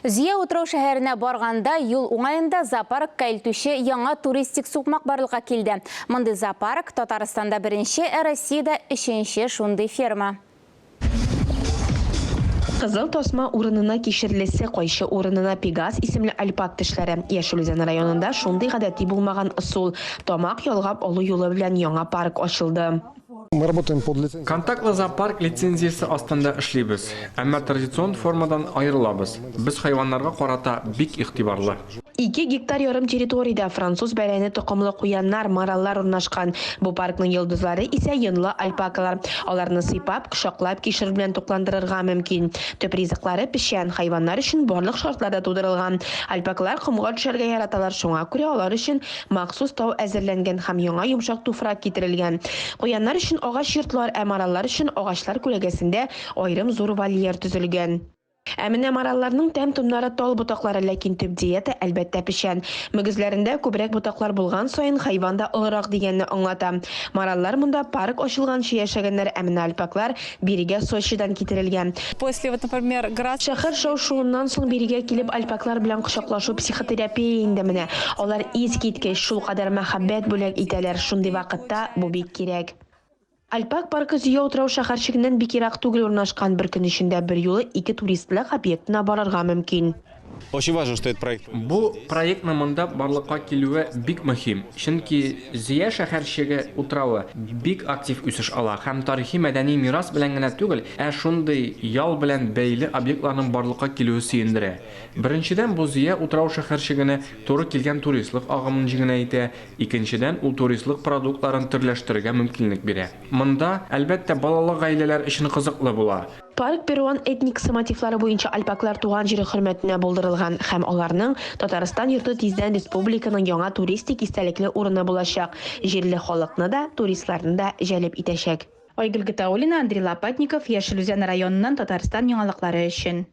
Зөя утрау-шәһәренә барганда юл уңаенда зоопаркка илтүче яңа туристик сукмак барлыкка килде. Мондый зоопарк, Татарстанда беренче, ә Россиядә өченче шундый ферма. Кызыл тасма урынына кишерлесе, кайчы урынына Пегас исемле альпак тешләре. Яшел Үзән районында шундый гадәти булмаган ысул, тамак ялгап алу юлы белән яңа парк ачылды. Мы работаем под лицензией. Контактлы зоопарк лицензиясе астында эшлибез, әмма традицион формадан аерылабыз. Без хайваннарга карата бик игътибарлы. 2 гектар ярым территориядә француз бәрәне токымлы куяннар, мараллар урнашкан. Бу паркның йолдызлары исә йонлы альпакалар. Аларны сыйпап, кочаклап, кишер белән тукландырырга мөмкин. Төп ризыклары, печән. Хайваннар өчен барлык шартлар да тудырылган. Альпакалар комга төшәргә яраталар, шуңа күрә алар өчен Махсус тау әзерләнгән һәм яңа йомшак туфрак китерелгән. Куяннар өчен агач йортлар, ә мараллар өчен агачлар күләгәсендә аерым зур вольер төзелгән. Ә менә маралларның тәм-томнары тал ботаклары, ләкин төп диета, әлбәттә, печән. Мөгезләрендә күбрәк ботаклар булган саен, хайван да олырак дигәнне аңлата. Мараллар монда парк ачылганчы яшәгәннәр, ә менә альпаклар Бирегә Сочидан китерелгән. После вот, например, град. Шәһәр шау-шуыннан соң бирегә килеп альпаклар белән кочаклашу психотерапия инде менә. Алар искиткеч, шулкадәр мәхәббәт бүләк итәләр, шундый вакытта бу бик кирәк. Альпак паркы Зөя утрау-шәһәрчегеннән бик ерак түгел урнашкан, бер көн эчендә берьюлы ике туристлык объектына барырга мөмкин. Очень важно, что этот проект Бу проектның монда барлыкка килүе бик мөһим, чөнки Зөя шәһәрчеге утравы бик актив үсеш ала һәм тарихи-мәдәни мирас белән генә түгел, ә шундый ял белән бәйле объектларның барлыкка килүе сөендерә. Беренчедән, бу Зөя утрау-шәһәрчегенә туры килгән туристлык агымын җиңеләйтә, икенчедән, ул туристлык продуктларын төрләштерергә мөмкинлек бирә. Монда, әлбәттә, балалы гаиләләр өчен кызыклы була. Парк перуан этникасы мотивлары буенча альпаклар туган җире хөрмәтенә булдырылган һәм аларның Татарстан йорты тиздән республиканың яңа туристик истәлекле урыны булачак, җирле халыкны да, туристларны да җәлеп итәчәк. Айгөл Гатауллина, Андрей Лопатников, Яшел Үзән районыннан Татарстан яңалыклары өчен.